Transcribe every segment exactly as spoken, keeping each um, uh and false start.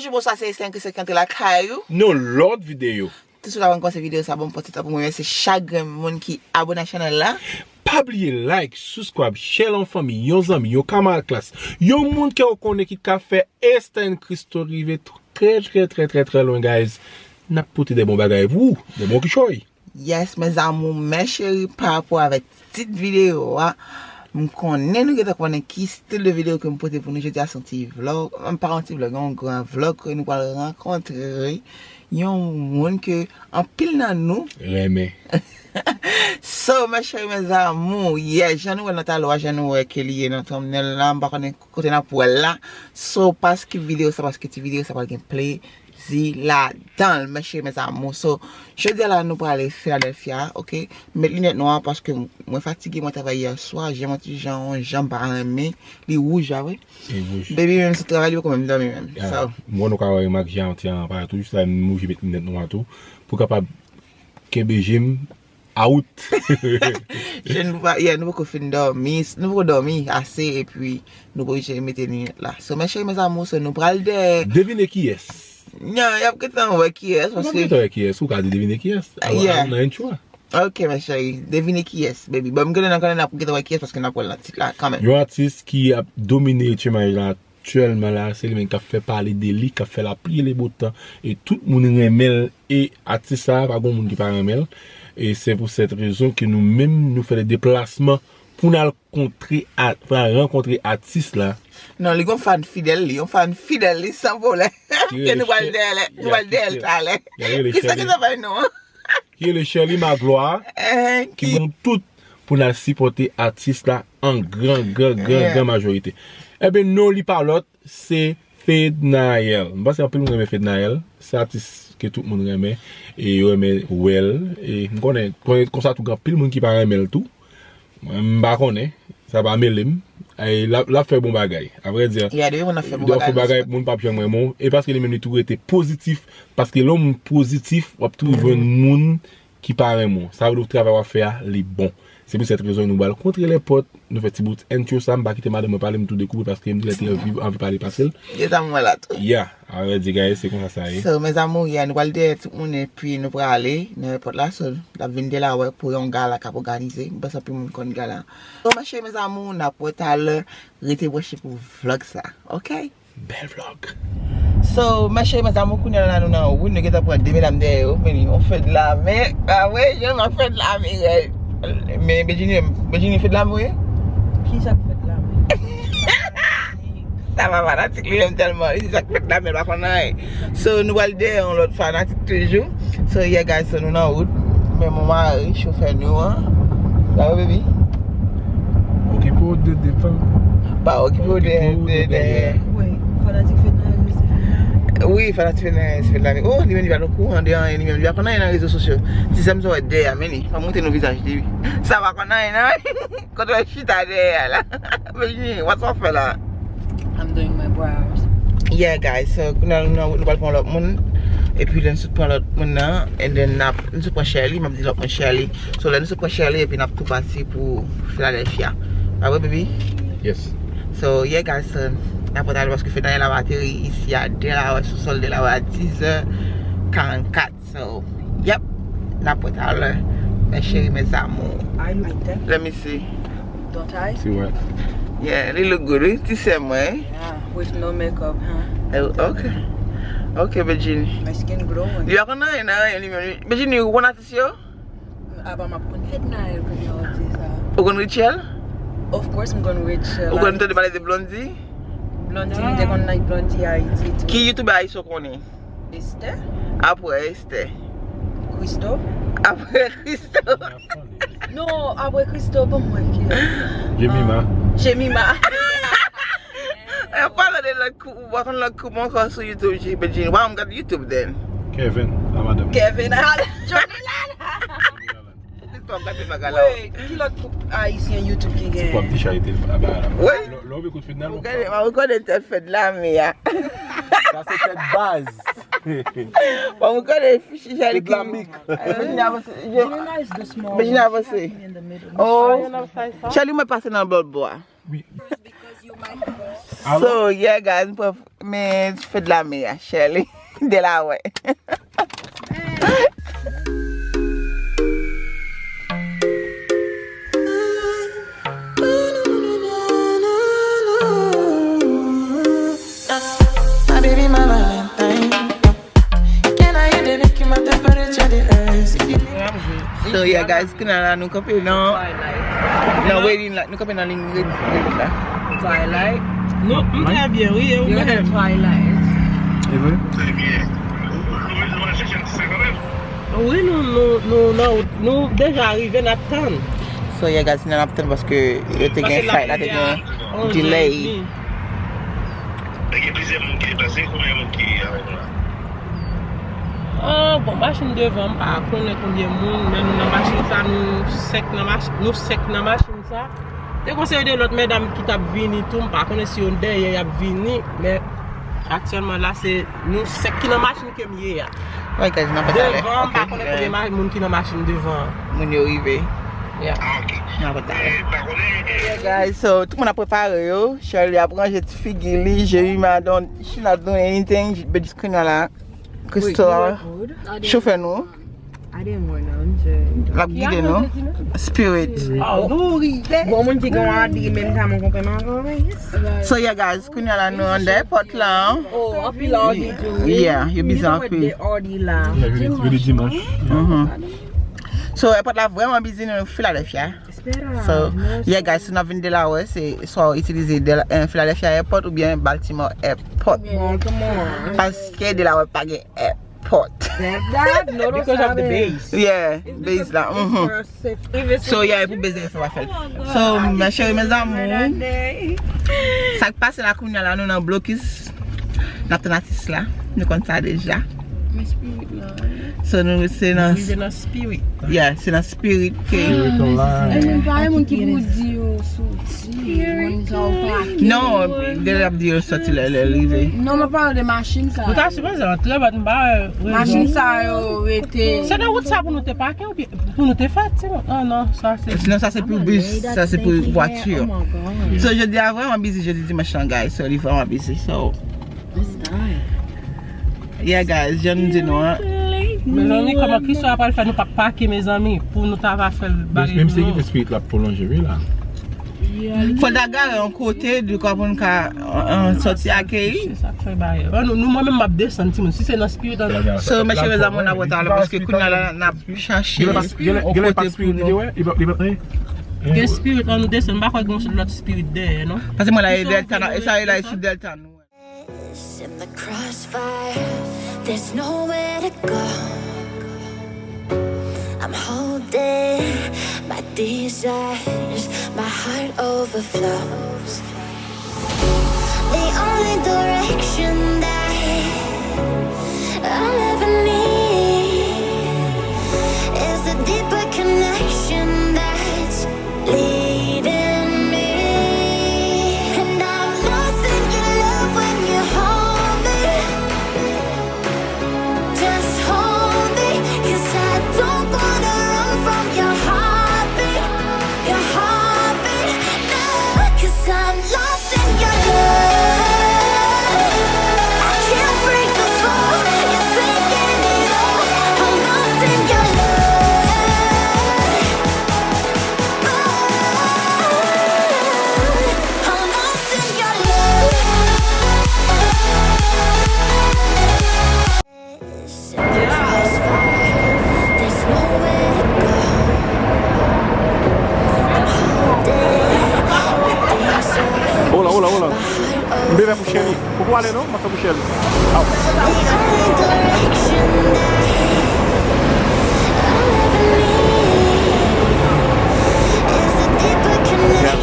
Bonjou, bonswa, se Esther Christian ki antre lakay ou. Nan lòt videyo. Touswit avan n kòmanse videyo sa, ban m pran ti tan pou m remèsye chak grenn moun ki abone ak chanèl la. Pa bliye like, subscribe, share l yon fanmi, yon zanmi, yon kamarad klas, yon moun ke w konnen ki ka fè Esther Christian rive trè, trè, trè, trè, trè lwen, guys. N ap pote de bon bagay pou ou, de bon kichòy. Yes, mes amours, mes chéris, pa rapò avèk tit videyo a, m konnen nou gentan konnen ki stil de videyo ke m pote pou nou jodi a, se yon ti vlog, m pa yon ti vlog, yon gran vlog ke nou pral rankontre yon moun ke anpil nan nou renmen. So, mes chéris, mes amours, yeah, jan nou wè nan talo a, jan nou wè ke li ye nan thumbnail la, m pa konnen kote n ap wè l la. So, pa skip videyo sa, paske ti videyo sa pral gen plezi ladan l, mes chéris, mes amours. So, jodi a la, nou prale Philadelphia, ok? Met linèt nwa, paske mwen fatige, mwen travay yè swa, je m yon ti jan, yon jan m pa renmen, li wouj a, wi. Li wouj. Baby, menm si travay, li poko menm dòmi menm. Ah, so, mwen nou ka wè m ak je an ti jan parèt tou, jis la, m oblije met linèt nwa tou, pou kapab kenbe je m out. Je nou pa, yeah, nou poko fin dòmi, nou poko dòmi ase, epi nou oblije mete linèt la. So, mes chéris, mes amours, so nou pral dèyè. Devine kiyès. Non, y ap gentan wè kiyès, paske. Y ap gentan wè kiyès, ou ka di devine kiyès. Ah, yeah. Nan intro a. Ok, mes chéris, devine kiyès, baby. Bon, m gentan nan konnen n ap gentan wè kiyès, paske n ap wè l nan tit la, kanmenm. Yon atis ki ap domine Richmond la aktyèlman la, se li menm k ap fè pale de li, k ap fè lapli e le beau temps, e tout moun renmen l, e atis sa a, pa gon moun ki pa renmen l. E se pou sèt rezon ke nou menm, nou fè le deplasman pou n al kontre a-, pou n al rankontre atis la. Non, li gon fan fidèl, li, yon fan fidèl, li san pwoblèm. Ke nou pral dèyè, nou pral dèyè l talè. Kisa ki travay nou an? Ki rele Shirley Magloire, ki ban nou tout pou n al sipòte atis la an gran, gran, gran, gran majorite. Ebyen, non li pa lòt, se Fednaelle. M panse anpil moun renmen Fednaelle. Se atis ke tout moun renmen. E yo renmen wè l. E m konnen, konnen konsa tou, gen anpil moun ki pa renmen l tou. Mwen, m pa konnen. Sa pa mele m. E l ap, l ap fè bon bagay. Avrèdi, depi moun ap fè bon bagay, moun p ap janm renmen w. E paske li menm li tou rete pozitif. Paske lè w moun pozitif, w ap toujou jwenn moun ki pa renmen w. Sa vle di travay w ap fè a, li bon. Se pou sèt rezon nou ba l kontre lèpòt, nou fè ti bout entyo sa, m pa kite madanm mwen pale, m tou dekouvri paske m di lè te anvi, anvi pale pase l. Gentan mwen la tou. Ya, avrèdi, guys, se konsa sa ye. So, mes amours, yeah, nou pral dèyè tout moun epi nou prale nan lèpòt la. So, l ap vin Delaware pou yon gala k ap òganize. M panse anpil moun konn gala. So, mes chéris, mes amours, n ap wè talè. Rete branche pou vlog sa, ok? Bèl vlog. So, mes chéris, mes amours, kounye a la nou nan wout, nou gentan pran de medam dèyè yo, men yon fè de lame, pa vre, jan nan fè de lame, rèd. Men Bedjini, Bedjini fè de lame, wi. Ki sa k fè de lame? Sa pa fanatik li menm tèlman, li di sa k fè de lame, l pa konn anyen. So, nou pral dèyè yon lòt fanatik toujou. So, yeah, guys, so nou nan wout. Men mon mari, chofè nou an. Bravo, baby. Okipe w de devan. Pa okipe w de, de dèyè. Wi, fanatik Fednaelle, se Fednaelle. Wi, fanatik Fednaelle, se Fednaelle. Oh, li menm li pa nan kouran de anyen, li menm li pa konn anyen nan rezo sosyo. Ti sè m sa wè dèyè a, men li pa montre nou vizaj li, wi. Sa pa konn anyen, non. Kote w chita dèyè a la? Bedjini, what's up, fè la? I'm doing my brows. Yeah, guys, so, kounye a nou nan wout, nou pral pran lòt moun. Epi lè n sot pran lòt moun nan, and then n ap, n sot pran Shirley, m ap di lòt moun Shirley. So, lè n sot pran Shirley, epi n ap tou pati pou Philadelphia. Pa vre, baby? Yes. So, yeah, guys, so, n ap pran talè paske Fednaelle ap ateri isi a Delaware, sou sòl Delaware a dizè karannkat. So, yep, n ap wè talè. Mes chéris, mes amours. Are you eating? Let me see. Don't I? See what? Yeah, li look good, wi. Ti sè mwen. Yeah, with no makeup, huh? Oh, ok. Ok, Bedjini. My skin glowing. Li pa konn anyen nan anyen li menm. Bedjini, ou konn atis yo? Apa m ap konn Fednaelle kounye a w di sa. Ou konn Rachel? Of course, m konn Rachel. Ou konn tande pale de Blondie? Blondie, m te konn like Blondie Haiti tou. Ki youtubè ayisyen w konnen? Esther? Apre Esther. Christo? Apre Christo. Non, apre Christo, bon, mwen ki. Jemima. Ah, Jemima. Eh, pa tande lòt koup, ou pa konn lòt koup ankò sou YouTube, J P G. Why m gade YouTube then? Kevin, la madam. Kevin, ah, Johnny Lala. Johnny Lala. Ou te twòp gade bagay la. Wait, ki lòt koup ayisyen YouTube ki gen? Se kòm ti charite l aba la. Wi. Lè, lè w ekout Fednaelle, ou gade, ou gade tèt Fednaelle a. Sa se tèt baz. Bon, ou gade fichi Fednaelle ki. Fednaelle Mik. Fednaelle avanse. Fednaelle avanse. Oh. Charlie, mwen pase nan lòt bò a. Wi. So, yeah, guys, m pran men feu de la mer a, Shirley. De la wè. My baby, my Valentine. Can I hit the lick in my temperature, the earth? So, yeah, guys, kounye a la nou kanpe nan, nan railing la. Nou kanpe nan liy railing la. Twilight. Nou, m trè byen, wi, e ou menm? Twilight. E vre? Wi, nou, nou, nou, nou, nou deja rive, n ap tann. So, yeah, guys, n ap tann paske yo te gen flight la, te gen delay. Te gen plizyè moun ki deplase, konbyen moun ki avèk nou la? Oh, bon, machin devan, m pa konnen konbyen moun, men nou nan machin sa, nou senk nan machin, nou senk nan machin sa. Te gon seri de lòt medam ki t ap vini tou, m pa konnen si yo dèyè y ap vini, men aktyèlman la, se nou senk ki nan machin ke m ye a. Devan, m pa konnen konbyen ma-, moun ki nan machin devan. Moun yo rive. Yeah. N ap talè. Yeah, guys, so, tout moun ap prepare yo. Shirley ap ranje ti figi li. Jemima don't, she not doing anything. But just kounye a la, Crystal, chofè nou. L ap gide nou. Spirit. Gon moun ki gen yon abi menm jan mwen konprann ankò. So, yeah, guys, kounye a la nou anndan èpòt la. Yeah, yo bizi anpil. Jodi dimanch. So, èpòt la vrèman bizi, nou Philadelphia. So, yeah, guys, si n ap vin Delaware, se swa w itilize Dela-, eh, Philadelphia Airport oubyen Baltimore Airport. Paske Delaware pa gen airport. Because of the base. Yeah, base la. So, yeah, e pou base la fè w fè l. So, mes chéris, mes amours, sa k pase la kounye a la, nou nan blokis. N ap tann atis la. Nou konn sa deja. Men spirit la. So, nou se nan, nou rive nan spirit. Yeah, se nan spirit ke. E moun pa gen moun ki pou di yo soti, moun sa yo pake. Non, deja ap di yo soti lè, lè l rive. Non, mwen pale de machin sa. Nou ta sipoze antre, but m pa wè rezon. Machin sa yo rete. Se nan wout sa pou nou te pake oubyen pou nou te fè, timoun? Ah non, sa se. Non, sa se pou bis, sa se pou vwati. So, jodi a vrèman bizi, jodi dimanch lan, guys. So, li vrèman bizi. So, yeah, guys, jan nou di nou an. Mezanmi, kòman Christopher pral fè nou pa pake, mezanmi, pou nou ta va fè l bare nou? Menm si ki te spirit la pwolonje, wi, la. Fò l ta gare yon kote, di kwa pou nou ka, euh, euh, sòti akeyi. Se sa k fè bagay. Bon, nou, nou, mwen menm, m ap desann, timoun. Si se nan spirit, an. So, mes chéris, mes amours, n ap wè talè, paske kounye a la, n ap chache yon kote pou nou. Gen spirit, an nou desann, m pa kwè gen yon lòt spirit dèyè, non? Paske mwen la, e Delta, e sa, e la, e sou Delta, nou. In the crossfire, there's nowhere to go. I'm holding my desires, my heart overflows. The only direction that I'll ever need is a deeper connection that's leading me. And I'm lost in your love when you hold me. Just hold me, 'cause I don't wanna run from your heartbeat, your heartbeat, no, 'cause I'm lost in your love. I can't break the fall, you're taking it all. I'm lost in your love. Oh, I'm lost in your love. Hola, hola, hola. M bezwen pou Shelly. Ou pou ale non? M ap fè pou Shelly. Aw. Yeah.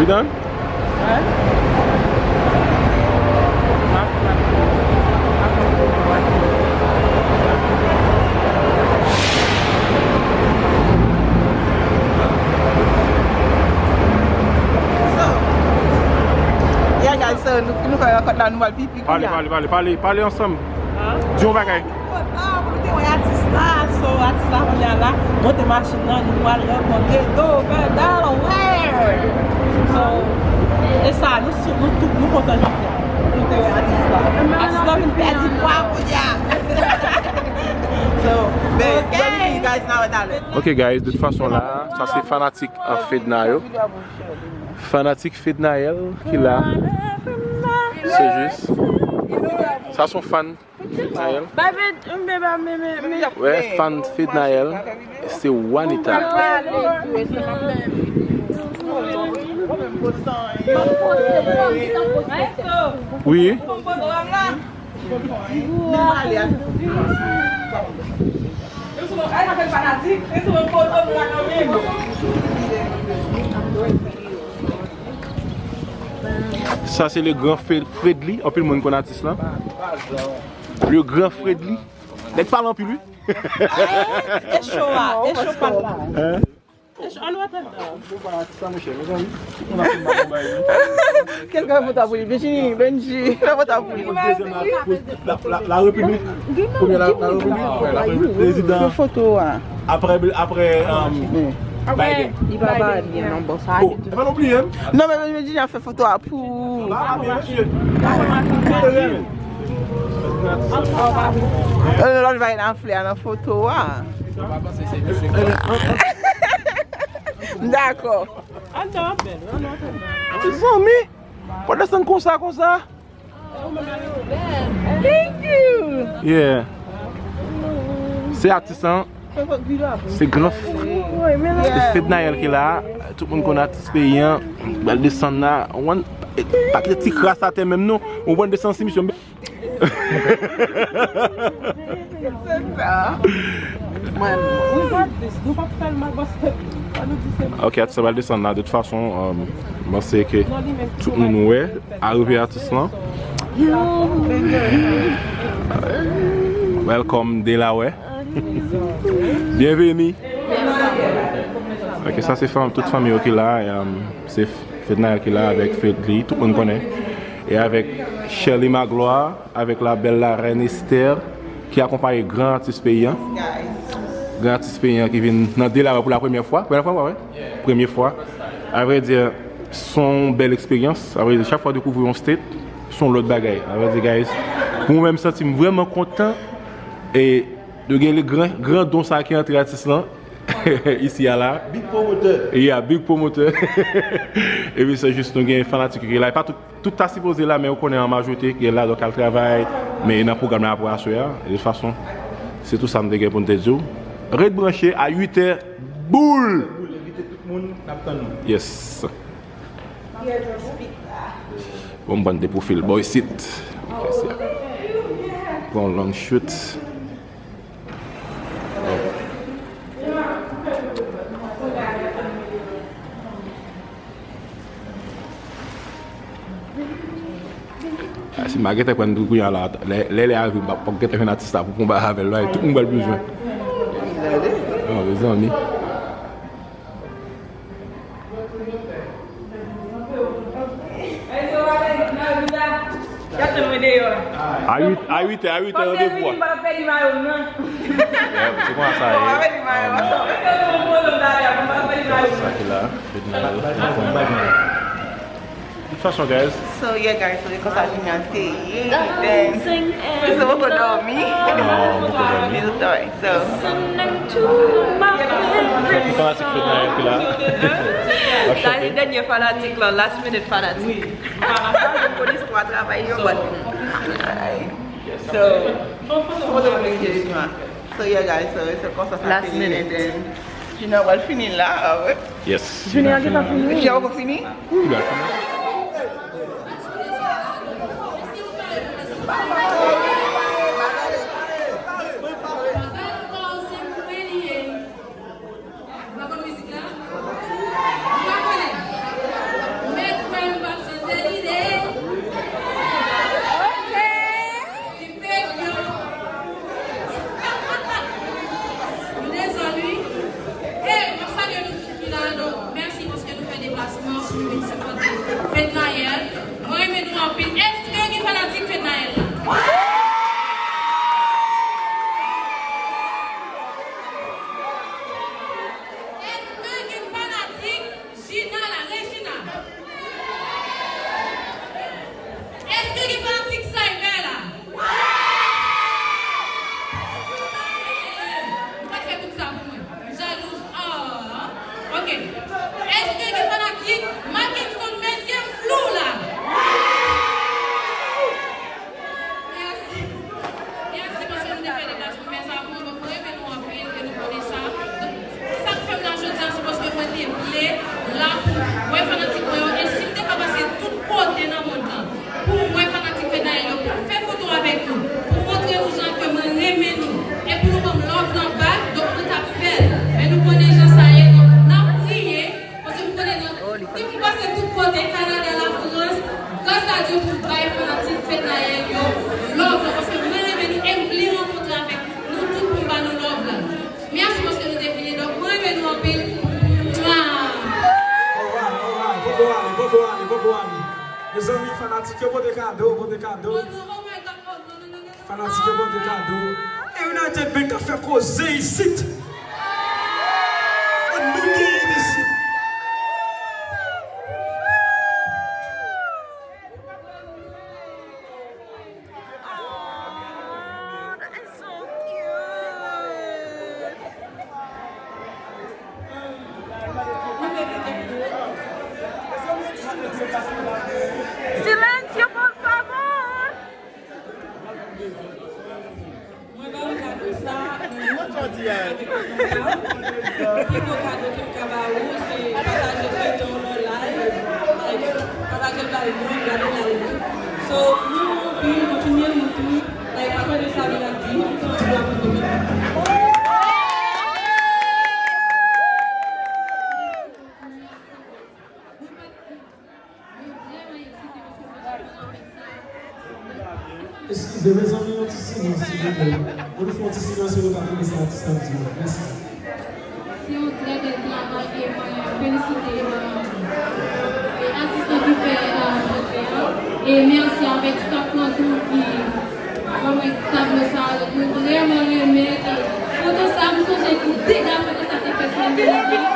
You done? Yeah, guys, so nou, nou fè rankont la, nou al pipi. Pale, pale, pale, pale, pale ansanm. Di yon bagay. Ah, pou nou te wè atis la, so atis la kounye a la, monte machin nan, nou pral rankontre Dover Delaware. So, e sa, nou sou, nou tout, nou kontan jodi a. Pou nou te wè atis la. Atis la vin pèdi pwa kounye a. So, babe, let me see you guys now at Dallas. Ok, guys, de tout fason la, sa se fanatik an Fedna yo. Fanatik Fednaelle ki la. Se jis. Sa se yon fan Fednaelle. Wè, fan Fednaelle, se Juanita. Wi. Sa se le gran Fre-, Fredly, anpil moun konn atis lan. Le gran Fredly. Nèg pale anpil, wi. E cho a, e cho pal la. Hein? E cho, ann wete dan. Kèlkè fè foto pou li, Virginie, Benji, fè foto pou li. La, la, la Repiblik. Premye la, la Repiblik, wè, la Repiblik, prezidan. Fè foto a. Apre, apre, um, Biden. Li pa Biden, non, bon, sa. Oh, e pa nou bliye, hein? Non, men Virginie a fè foto a pou. Ah, bien sûr. Euh, lòt va nan flè nan foto a. M dakò. Zanmi, pa desann konsa, konsa. Thank you. Yeah. Se atis lan. Se gran f-, se Fednaelle ki la. Tout moun konn atis peyi an. Bal desann la. Wan, pa kite ti kras atè menm non. Ou pran desann si misyon. Ok, atis lan pral desann la. De tout fason, um, m panse ke tout moun wè arive atis lan. Welcome, Delaware. Byenveni. Ok, sa se fanm, tout fanmi yo ki la. Um, se Fednaelle ki la avèk Fredly, tout moun konnen. E avèk Shirley Magloire, avèk la bèl la rèn Esther, ki akonpaye gran atis peyi an. Gran atis peyi an ki vin nan Delaware pou la premyè fwa. Premyè fwa, pa vre? Premye fwa. A vrè di, se yon bèl eksperyans. A vrè di, chak fwa w dekouvri yon state, se yon lòt bagay. A vrè di, guys, pou mwen, m santi m vrèman kontan. E nou gen le gran, gran don sa ki antre atis lan. Isi a la. Big promoteur. Yeah, big promoteur. Epi se jis nou gen fanatik ki la. E pa tout, tout ta sipoze la, men ou konnen an majorite ki la, donk al travay, men nan pwogram la apre aswè a. De tout fason, se tou sa m te gen pou m te di w. Ret branche a uit è, boul! Boul, envite tout moun, n ap tann nou. Yes. Bon, m pran de pwofil bò isit. Pran yon long shoot. A, si m pa gentan pran kounye a la, lè, lè, lè a rive, m p ap gentan jwenn atis la pou konba avè l, tout moun pral bezwen. An, mezanmi. A uit, a uit è, a uit è, randevou a. Yeah, se konsa sa ye. Sa ki la, Fednaelle. De tout fason, guys. So, yeah, guys, so, e konsa jounen an te ye. Then, se poko dòmi. Non, poko dòmi. Sorry. So. Sa se fanatik Fednaelle ki la. Sa se dènye fanatik lan, last minute fanatik. Mwen konn istwa travay yo, but, so, foto pou li jeswa. So, yeah, guys, so, se konsa sa te ye, and then, jounen an pral fini la, ah, wi. Yes. Jounen an gentan fini. Jounen an poko fini? Wi, li pral fini. Ou pa konn mizik la? Ou pa konnen? Kanada, Lafrans, gras a Dye pou bay fanatik Fednaelle yo love la, paske mwen renmen nou e m vle rankontre avèk nou tout pou m ba nou love la. Mèsi paske nou te vini, donk mwen renmen nou anpil. Mwa. Alright, alright, poko ale, poko ale, poko ale. Mezanmi, fanatik yo pote kado, pote kado. Oh non, oh my God, oh non, non, non, non. Fanatik yo pote kado. E United Bank ap fè koze isit. Ann nou genyen isit. Silencio, por favor. Mwen ba ou kado sa, mwen avèk mwen sa. Pi gwo kado ke m ka ba ou, se pataje feyton nan live, like, pataje l bay moun, gade live. So, nou anpil, kontinye nou tou, like, pa tande sa vin ap di, nou pran pou la pou nou. Eskize, mezanmi, yon ti silans, silvouplè. Ann nou fè yon ti silans pou nou ka tande sa atis la ap di yo. Mèsi. Se yon trè bèl travay e mwen felisite, e, e atis lan ki fè, e, jodi a. E mèsi avèk staff lan tou ki ban mwen tablo sa a. Mwen vrèman renmen, e, foto sa a, m sonje ki dega foto sa a te fè sou entènèt lan.